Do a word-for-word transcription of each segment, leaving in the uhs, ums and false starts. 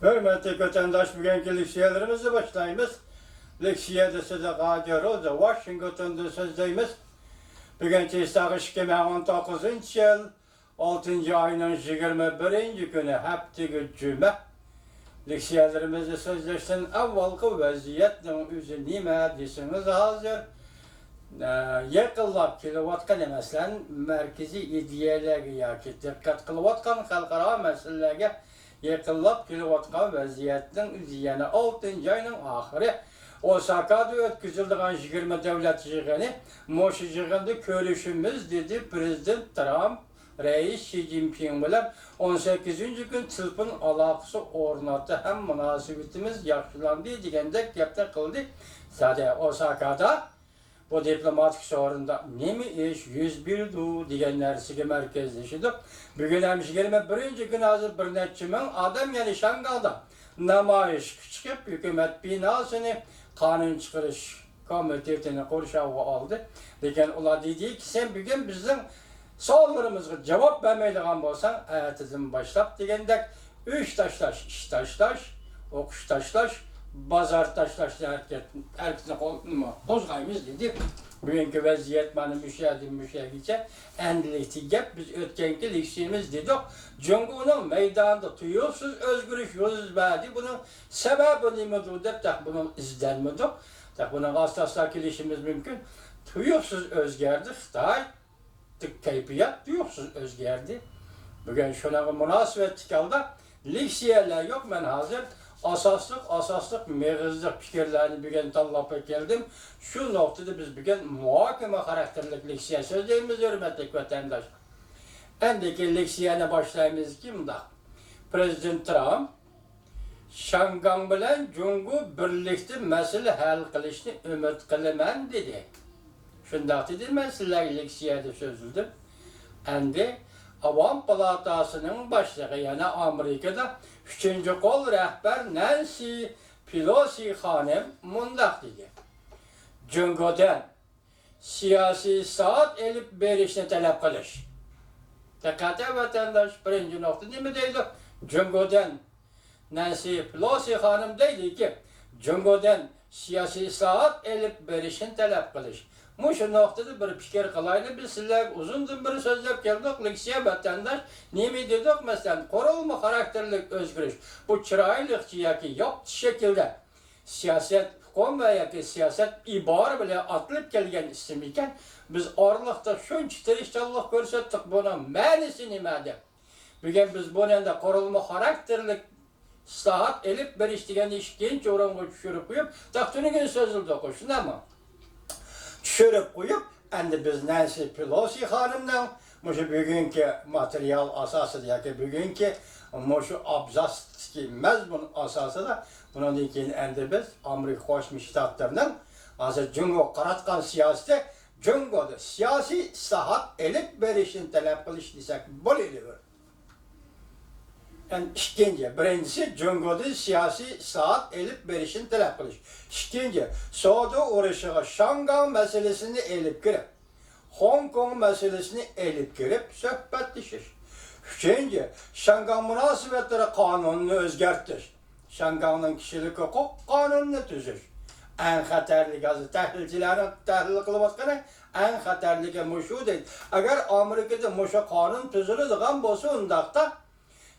ھۆرمەتلىك ۋەتەنداش، بۈگۈنكى لېكسىيەلىرىمىزنى باشلايمىز. لېكسىيەدە سىدىق ھاجى روزا، ۋاشىنگتوندىن سۆزلەيمىز. بۈگۈن چىساغ ئىككى مىڭ ئون توققۇزىنچى يىل ئالتىنچى ئاينىڭ يىگىرمە بىرىنچى كۈنى، ھەپتىگە جۈمە. لېكسىيەلىرىمىزنى سۆزلەشتىن ئاۋۋالقى ۋەزىيەتنىڭ ئۆزى نېمە دېسىڭىز، ھازىر، ئە، يېقىنلاپ كېلىۋاتقان، مەسىلەن، مەركىزىي ئىدىيەلەرگە ياكى دىققەت قىلىۋاتقان خەلقئارا مەسىلىلەرگە يېقىنلاپ كېلىۋاتقان ۋەزىيەتنىڭ ئۆزى، يەنە ئالتىنچى ئاينىڭ ئاخىرى ئوساكادا ئۆتكۈزۈلىدىغان يىگىرمە دۆلەت يىغىنى، مۇشۇ يىغىندا كۆرۈشىمىز، دېدى پىرېزىدېنت ترامپ. رەئىس شى جىنپىڭ بىلەن ئون سەككىزىنچى كۈن تېلېفون ئالاقىسى ئورناتتى ھەم مۇناسىۋىتىمىز ياخشىلاندى دېگەندەك گەپنى قىلدى. زادى ئوساكادا بۇ دىپلوماتىك سورۇندا نېمە ئىش يۈز بېرىدۇ دېگەن نەرسىگە مەركەزلىشىدۇ. بۈگۈن ھەم يىگىرمە بىرىنچى كۈن، ھازىر بىر نەچچە مىڭ ئادەم، يەنى شياڭگاڭدا نامايىشقا چىقىپ، ھۆكۈمەت بىناسىنى، قانۇن چىقىرىش كومىتېتىنى قورشاۋغا ئالدى. لېكىن ئۇلار دېدىكى، سەن بۈگۈن بىزنىڭ سوئاللىرىمىزغا جاۋاب بەرمەيدىغان بولساڭ، ئەتىدىن باشلاپ دېگەندەك ئۆي تاشلاش، ئىش تاشلاش، ئوقۇش تاشلاش، بازار تاشلاشنى ھەرىكەت، ھەرىكىتىنى قول-، نېمە، قوزغايمىز دېدى. بۈگۈنكى ۋەزىيەت مانا مۇشۇ يەردىن مۇشۇ يەرگىچە. ئەمدىلىكتە گەپ، بىز ئۆتكەنكى لېكسىيىمىز دېدۇق، جۇڭگونىڭ مەيداندا تۇيۇقسىز ئۆزگىرىش يۈز بەردى. بۇنىڭ سەۋەبى نېمىدۇ دەپ، تېخى بۇنىڭ ئىزدەنمىدۇق. تېخى بۇنىڭغا ئاستا-ئاستا كېلىشىمىز مۇمكىن. تۇيۇقسىز ئۆزگەردى خىتاي. كەيپىيات تۇيۇقسىز ئۆزگەردى. بۈگۈن شۇنىڭغا مۇناسىۋەتلىك ھالدا لېكسىيەلەر يوق. مەن ھازىر ئاساسلىق، ئاساسلىق مېغىزلىق پىكىرلەرنى بۈگۈن تاللاپ كەلدىم. شۇ نۇقتىدا بىز بۈگۈن مۇھاكىمە خاراكتېرلىك لېكسىيە سۆزلەيمىز، ھۆرمەتلىك ۋەتەنداش. ئەندىكى لېكسىيەنى باشلايمىزكى، مۇنداق. پىرېزىدېنت ترامپ شياڭگاڭ بىلەن جۇڭگو بىرلىكتە مەسىلە ھەل قىلىشنى ئۈمىد قىلىمەن، دېدى. شۇنداق دېدى، مەن سىلەرگە لېكسىيەدە سۆزلىدىم. ئەمدى ئاۋام پالاتاسىنىڭ باشلىقى، يەنە ئامېرىكىدا ئۈچىنچى قول رەھبەر نەنسى پېلوسى خانىم مۇنداق دېدى، جۇڭگودىن سىياسىي ئىسلاھات ئېلىپ بېرىشنى تەلەپ قىلىش. دىققەت، ۋەتەنداش، بىرىنچى نۇقتا نېمە دەيدۇ؟ جۇڭگودىن، نەنسى پېلوسى خانىم دەيدۇكى، جۇڭگودىن سىياسىي ئىسلاھات ئېلىپ بېرىشنى تەلەپ قىلىش. مۇشۇ نۇقتىدا بىر پىكىر قىلايلى. بىز سىلەرگە ئۇزۇندىن بېرى سۆزلەپ كەلدۇق، لېكسىيە، ۋەتەنداش، نېمە دېدۇق؟ مەسىلەن، قۇرۇلما خاراكتېرلىك ئۆزگىرىش، بۇ چىرايلىقچە ياكى ياپتى شەكىلدە سىياسەت ئۇقۇم ۋە ياكى سىياسەت ئىبارە بىلەن ئاتىلىپ كەلگەن ئىسىم ئىكەن. بىز ئارىلىقتا شۇنچە تىرىشچانلىق كۆرسەتتۇق، بۇنىڭ مەنىسى نېمە دەپ. بۈگۈن بىز بۇنى ئەندى قۇرۇلما خاراكتېرلىك ئىسلاھات ئېلىپ بېرىش دېگەننى ئىككىنچى ئورۇنغا چۈشۈرۈپ قويۇپ، تاختىنىڭ سۆزلىدۇق، شۇنداقمۇ؟ چۈشۈرۈپ قويۇپ، ئەمدى بىز نەنسى پېلوسى خانىمنىڭ مۇشۇ بۈگۈنكى ماتېرىيال ئاساسىدا ياكى بۈگۈنكى مۇشۇ ئابزاستىكى مەزمۇن ئاساسىدا، بۇنىڭدىن كېيىن ئەمدى بىز ئامېرىكا قوشما شتاتلىرىنىڭ ھازىر جۇڭگوغا قاراتقان سىياسىتى، جۇڭگودا سىياسىي ئىسلاھات ئېلىپ بېرىشنى تەلەپ قىلىش دېسەك بولىدۇ. ئەن ئىككىنچى، بىرىنچىسى، جۇڭگودىن سىياسىي ئىسلاھات ئېلىپ بېرىشنى تەلەپ قىلىش. ئىككىنچى، سودا ئۇرۇشىغا شياڭگاڭ مەسىلىسىنى ئېلىپ كىرىپ، خوڭكوڭ مەسىلىسىنى ئېلىپ كىرىپ سۆھبەتلىشىش. ئۈچىنچى، شياڭگاڭ مۇناسىۋەتلىرى قانۇنىنى ئۆزگەرتىش. شياڭگاڭنىڭ كىشىلىك ھوقۇق قانۇنىنى تۈزۈش. ئەڭ خەتەرلىكى، ھازىر تەھلىلچىلەرنىڭ تەھلىل قىلىۋاتقىنى، ئەڭ خەتەرلىكى مۇشۇ دەيدۇ. ئەگەر ئامېرىكىدا مۇشۇ قانۇن تۈزۈلىدىغان بولسا، ئۇنداقتا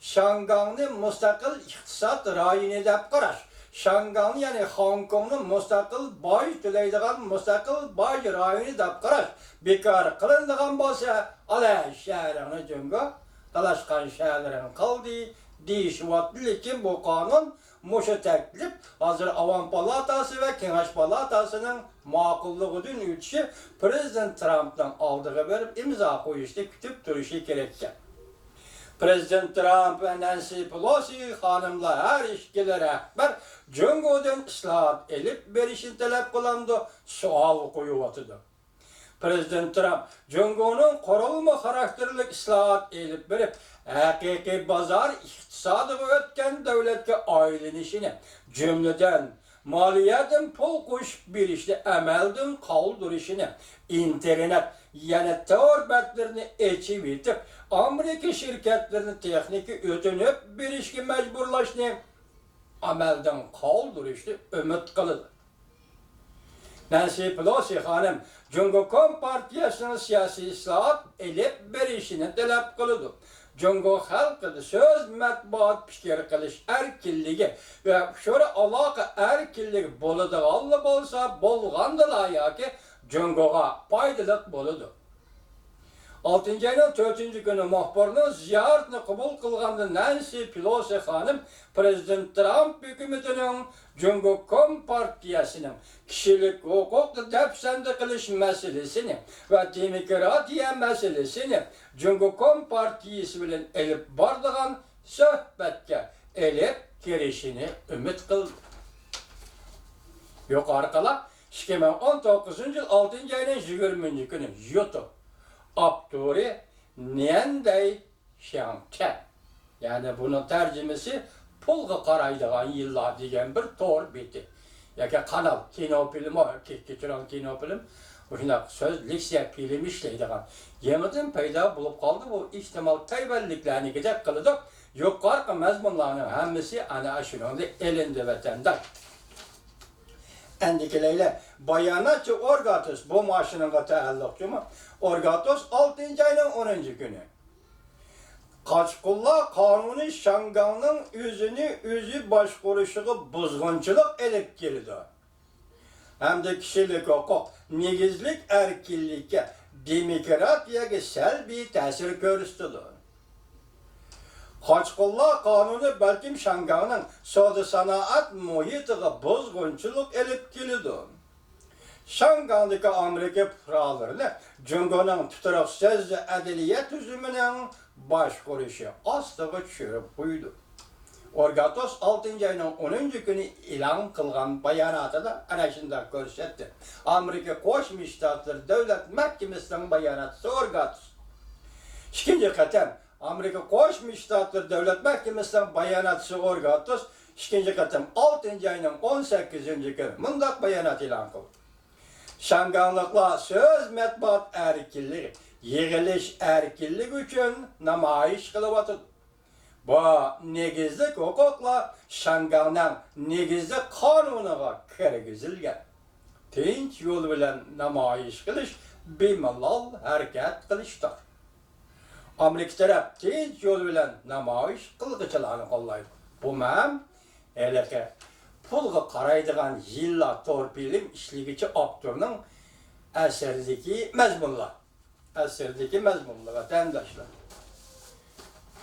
شياڭگاڭنى مۇستەقىل ئىقتىساد رايونى دەپ قاراش، شياڭگاڭنى، يەنى خوڭكوڭنى مۇستەقىل باج تۆلەيدىغان مۇستەقىل باج رايونى دەپ قاراش بىكار قىلىنىدىغان بولسا، ئالا شەھىرىڭنى جۇڭگو، تالاشقان شەھەرلىرىڭ قالدى دېيىشىۋاتىدۇ. لېكىن بۇ قانۇن، مۇشۇ تەكلىپ ھازىر ئاۋام پالاتاسى ۋە كېڭەش پالاتاسىنىڭ ماقۇللۇقىدىن ئۆتۈشى، پىرېزىدېنت ترامپنىڭ ئالدىغا بېرىپ ئىمزا قويۇشنى كۈتۈپ تۇرۇشى كېرەككەن. پىرېزىدېنت ترامپ ۋە نەنسى پېلوسى خانىملار، ھەر ئىككىلا رەھبەر جۇڭگودىن ئىسلاھات ئېلىپ بېرىشنى تەلەپ قىلامدۇ؟ سوئال قويۇۋاتىدۇ. پىرېزىدېنت ترامپ جۇڭگونىڭ قۇرۇلما خاراكتېرلىك ئىسلاھات ئېلىپ بېرىپ، ھەقىقىي بازار ئىقتىسادىغا ئۆتكەن دۆلەتكە ئايلىنىشىنى، جۈملىدىن، مالىيەدىن پۇل قوشۇپ بېرىشنى ئەمەلدىن قالدۇرۇشىنى، ئىنتېرنېت، يەنى تور بەتلىرىنى ئېچىۋېتىپ، ئامېرىكا شىركەتلىرىنى تېخنىكا ئۆتۈنۈپ بېرىشكە مەجبۇرلاشنى، ئەمەلدىن قالدۇرۇشنى ئۈمىد قىلىدۇ. نەنسى پېلوسى خانىم جۇڭگو كومپارتىيەسىنىڭ سىياسىي ئىسلاھات ئېلىپ بېرىشىنى تەلەپ قىلىدۇ. جۇڭگو خەلقىدە سۆز، مەتبۇئات، پىكىر قىلىش ئەركىنلىكى ۋە ئۇچۇر ئالاقە ئەركىنلىكى بولىدىغانلا بولسا، بولغاندىلا ياكى جۇڭگوغا پايدىلىق بولىدۇ. ئالتىنچى ئاينىڭ تۆتىنچى كۈنى مۇخبىرنىڭ زىيارىتىنى قوبۇل قىلغاندا، نەنسى پېلوسى خانىم پىرېزىدېنت ترامپ ھۆكۈمىتىنىڭ جۇڭگو كومپارتىيەسىنىڭ كىشىلىك ھوقۇقنى دەپسەندە قىلىش مەسىلىسىنى ۋە دېموكراتىيە مەسىلىسىنى جۇڭگو كومپارتىيەسى بىلەن ئېلىپ بارىدىغان سۆھبەتكە ئېلىپ كىرىشىنى ئۈمىد قىلدى. يۇقىرىقىلار ئىككى مىڭ ئون توققۇزىنچى يىل ئالتىنچى ئاينىڭ يىگىرمىنچى كۈنى يۇتۇپ. ئاپتورى نيەندەي شياڭچەن. يەنى بۇنىڭ تەرجىمىسى پۇلغا قارايدىغان يىللار دېگەن بىر تور بېتى ياكى قانال، كىنو فىلىم، كېچىرىڭ، كىنو فىلىم، مۇشۇنداق سۆز، لېكسىيە فىلىمى ئىشلەيدىغان. يېڭىدىن پەيدا بولۇپ قالدى بۇ، ئېھتىمال تەيۋەنلىكلەرنىڭكىدەك قىلىدۇ. يۇقىرىقى مەزمۇنلارنىڭ ھەممىسى ئەنە ئاشۇنىڭدىن ئېلىندى، ۋەتەنداش. ئەندىكىلەيلى، باياناتچى ئورگاتوس، بۇ ماشىنىغا تەئەللۇق جۇمۇ. ئورگاتوس ئالتىنچى ئاينىڭ ئونىنچى كۈنى. قاچقۇنلار قانۇنى شياڭگاڭنىڭ ئۆزىنى ئۆزى باشقۇرۇشىغا بۇزغۇنچىلىق ئېلىپ كېلىدۇ ھەمدە كىشىلىك ھوقۇق، نېگىزلىك ئەركىنلىككە، دېموكراتىيەگە سەلبىي تەسىر كۆرسىتىدۇ. قاچقۇنلار قانۇنى بەلكىم شياڭگاڭنىڭ سودا سانائەت مۇھىتىغا بۇزغۇنچىلىق ئېلىپ كېلىدۇ. شياڭگاڭدىكى ئامېرىكا پۇقرالىرىنى جۇڭگونىڭ تۇتۇرۇق سۆز ئەدلىيە تۈزۈمىنىڭ باشقۇرۇشى ئاستىغا چۈشۈرۈپ قويىدۇ. ئورگاتوس ئالتىنچى ئاينىڭ ئونىنچى كۈنى ئېلان قىلغان باياناتىدا ئەنە شۇنداق كۆرسەتتى. ئامېرىكا قوشما شتاتلىرى دۆلەت مەھكىمىسىنىڭ باياناتچىسى ئورگاتوس. ئىككىنچى قېتىم ئامېرىكا قوشما شتاتلىرى دۆلەت مەھكىمىسىنىڭ باياناتچىسى ئورگاتوس ئىككىنچى قېتىم ئالتىنچى ئاينىڭ ئون سەككىزىنچى كۈنى مۇنداق بايانات ئېلان قىلدى. شياڭگاڭلىقلار سۆز، مەتبۇئات ئەركىنلىكى، يىغىلىش ئەركىنلىكى ئۈچۈن نامايىش قىلىۋاتىدۇ. بۇ نېگىزلىك ھوقۇقلار شياڭگاڭنىڭ نېگىزلىك قانۇنىغا كىرگۈزۈلگەن. تىنچ يول بىلەن نامايىش قىلىش بىمالال ھەرىكەت قىلىشتۇر. ئامېرىكا تەرەپ تىنچ يول بىلەن نامايىش قىلغۇچىلارنى قوللايدۇ. بۇمۇ ھەم ھېلىقى پۇلغا قارايدىغان يىللار تور فىلىم ئىشلىگۈچى ئاپتورنىڭ ئەسىرىدىكى مەزمۇنلار. ئەسىرىدىكى مەزمۇنلار، ۋەتەنداشلار.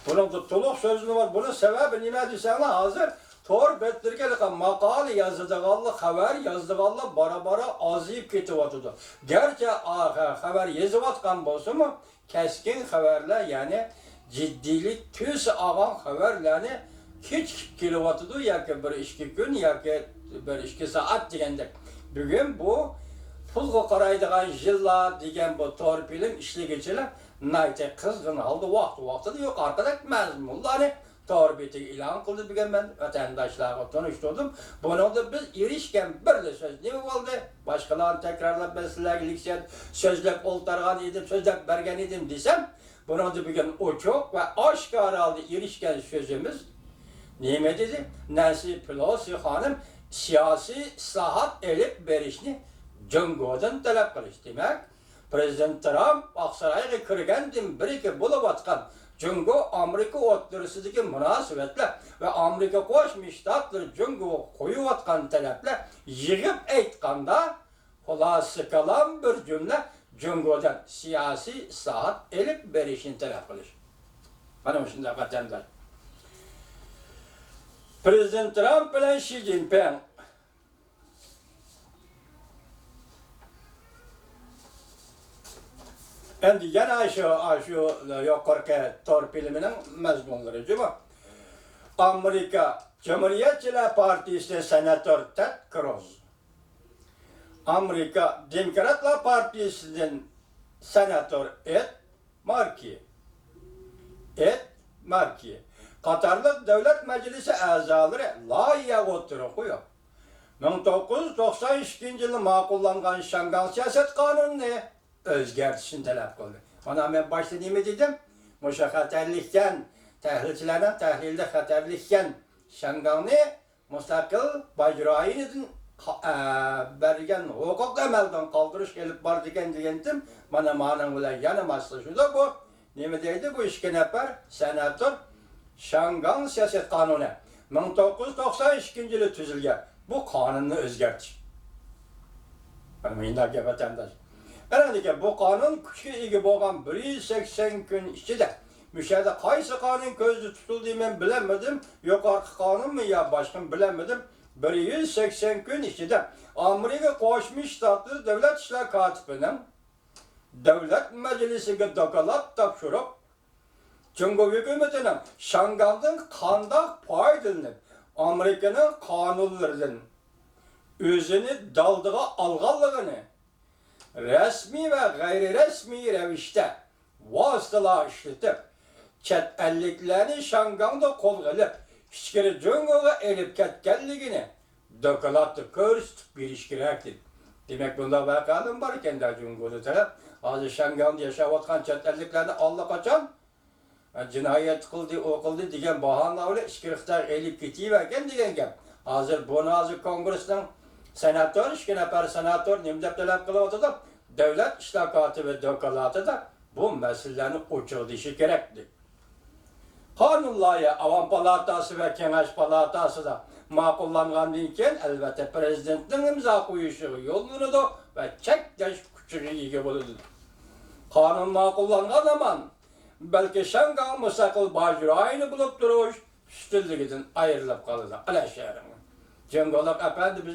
بۇنىڭدا تولۇق سۆزلىرى بار. بۇنىڭ سەۋەبى نېمە دېسەڭلار، ھازىر تور بەتلىرىگە ھېلىقى ماقالە يازىدىغانلار، خەۋەر يازىدىغانلار بارا-بارا ئازىيىپ كېتىۋاتىدۇ. گەرچە ئا-، خەۋەر يېزىۋاتقان بولسىمۇ، كەسكىن خەۋەرلەر، يەنى جىددىيلىك تۈسى ئالغان خەۋەرلەرنى كېچىكىپ كېلىۋاتىدۇ، ياكى بىر ئىككى كۈن، ياكى بىر ئىككى سائەت دېگەندەك. بۈگۈن بۇ پۇلغا قارايدىغان يىللار دېگەن بۇ تور فىلىم ئىشلىگۈچىلەر ناھايىتى قىزغىن ھالدا ۋاقتى-ۋاقتىدا يۇقىرىقىدەك مەزمۇنلارنى تور بېتىگە ئېلان قىلدى. بۈگۈن مەن ۋەتەنداشلارغا تونۇشتۇردۇم. بۇنىڭدا بىز ئېرىشكەن بىرلا سۆز نېمە بولدى؟ باشقىلارنى تەكرارلاپ، مەن سىلەرگە لېكسىيە سۆزلەپ ئولتۇرغان ئىدىم، سۆزلەپ بەرگەن ئىدىم دېسەم، بۇنىڭدا بۈگۈن ئوچۇق ۋە ئاشكارا ھالدا ئېرىشكەن سۆزىمىز نېمە دېدى؟ نەنسى پېلوسى خانىم سىياسىي ئىسلاھات ئېلىپ بېرىشنى جۇڭگودىن تەلەپ قىلىش. دېمەك، پىرېزىدېنت ترامپ ئاقسارايغا كىرگەندىن بېرىكى بولۇۋاتقان جۇڭگو ئامېرىكا ئوتتۇرىسىدىكى مۇناسىۋەتلەر ۋە ئامېرىكا قوشما شتاتلىرى جۇڭگوغا قويۇۋاتقان تەلەپلەر، يىغىپ ئېيتقاندا، خۇلاسە كالام بىر جۈملە، جۇڭگودىن سىياسىي ئىسلاھات ئېلىپ بېرىشنى تەلەپ قىلىش. مانا مۇشۇنداق ۋەتەنداش. پىرېزىدېنت ترامپ بىلەن شى جىنپىڭ. ئەمدى يەنە شۇ، شۇ يۇقىرىقى تور فىلىمىنىڭ مەزمۇنلىرى جۇمۇ. ئامېرىكا جۇمھۇرىيەتچىلەر پارتىيىسىدىن سېناتور تېد كروز. ئامېرىكا دېموكراتلار پارتىيىسىدىن سېناتور ئېد ماركېي، ئېد ماركېي قاتارلىق دۆلەت مەجلىسى ئەزالىرى لايىھە ئوتتۇرىغا قويۇپ، مىڭ توققۇز يۈز توقسان ئىككىنچى يىلى ماقۇللانغان شياڭگاڭ سىياسەت قانۇنىنى ئۆزگەرتىشنى تەلەپ قىلدى. مانا مەن باشتا نېمە دېدىم؟ مۇشۇ خەتەرلىككەن، تەھلىلچىلەرنىڭ تەھلىلىدە خەتەرلىككەن شياڭگاڭنى مۇستەقىل باج رايونىدىن قا-، ئە، بەرگەن ھوقۇق ئەمەلدىن قالدۇرۇشقا ئېلىپ بارىدىكەن دېگەنتىم، مانا مانىڭ بىلەن يەنە ماسلىشىدۇ بۇ. نېمە دەيدۇ بۇ ئىككى نەپەر سېناتور؟ شياڭگاڭ سىياسەت قانۇنى، مىڭ توققۇز يۈز توقسان ئىككىنچى يىلى تۈزۈلگەن بۇ قانۇننى ئۆزگەرتىش. مانا مۇنداق گەپ ۋەتەنداش. قاراڭلىكى، بۇ قانۇن كۈچكە ئىگە بولغان بىر يۈز سەكسەن كۈن ئىچىدە، مۇشۇ يەردە قايسى قانۇن كۆزدە تۇتۇلدى مەن بىلەلمىدىم، يۇقىرىقى قانۇنمۇ يا باشقىمۇ بىلەلمىدىم، بىر يۈز سەكسەن كۈن ئىچىدە ئامېرىكا قوشما شتاتلىرى دۆلەت ئىشلار كاتىپىنىڭ دۆلەت مەجلىسىگە دوكلات تاپشۇرۇپ، جۇڭگو ھۆكۈمىتىنىڭ شياڭگاڭدىن قانداق پايدىلىنىپ، ئامېرىكىنىڭ قانۇنلىرىدىن ئۆزىنى دالدىغا ئالغانلىقىنى رەسمىي ۋە غەيرىي رەسمىي رەۋىشتە ۋاسىتىلەر ئىشلىتىپ، چەت ئەللىكلەرنى شياڭگاڭدا قولغا ئېلىپ، ئىچكىرى جۇڭگوغا ئېلىپ كەتكەنلىكىنى دوكلاتتا كۆرسىتىپ بېرىش كېرەك، دېدى. دېمەك، بۇنداق ۋەقەلەرمۇ بار ئىكەن-دە جۇڭگودا تەرەپ. ھازىر شياڭگاڭدا ياشاۋاتقان چەت ئەللىكلەرنى ئاللىقاچان، ئە، جىنايەت قىلدى، ئۇ قىلدى دېگەن باھانىلەر بىلەن ئىچكىرى خىتايغا ئېلىپ كېتىۋەرگەن دېگەن گەپ. ھازىر بۇنى ھازىر كونگرېسنىڭ سېناتور، ئىككى نەپەر سېناتور نېمە دەپ تەلەپ قىلىۋاتىدۇ؟ دۆلەت ئىشلار كاتىپى دوكلاتىدا بۇ مەسىلىلەرنى ئوچۇق دېيىشى كېرەك، دېدى. قانۇن لايىھە ئاۋام پالاتاسى ۋە كېڭەش پالاتاسىدا ماقۇللانغاندىن كېيىن، ئەلۋەتتە، پىرېزىدېنتنىڭ ئىمزا قويۇشىغا يوللىنىدۇ ۋە چەكلەش كۈچىگە ئىگە بولىدۇ. قانۇن ماقۇللانغان ھامان، بەلكى شياڭگاڭ مۇستەقىل باج رايونى بولۇپ تۇرۇش ئۈستۈنلۈكىدىن ئايرىلىپ قالىدۇ. ئەلە شەھىرىڭ. جۇڭگولۇق ئەپەندى بىز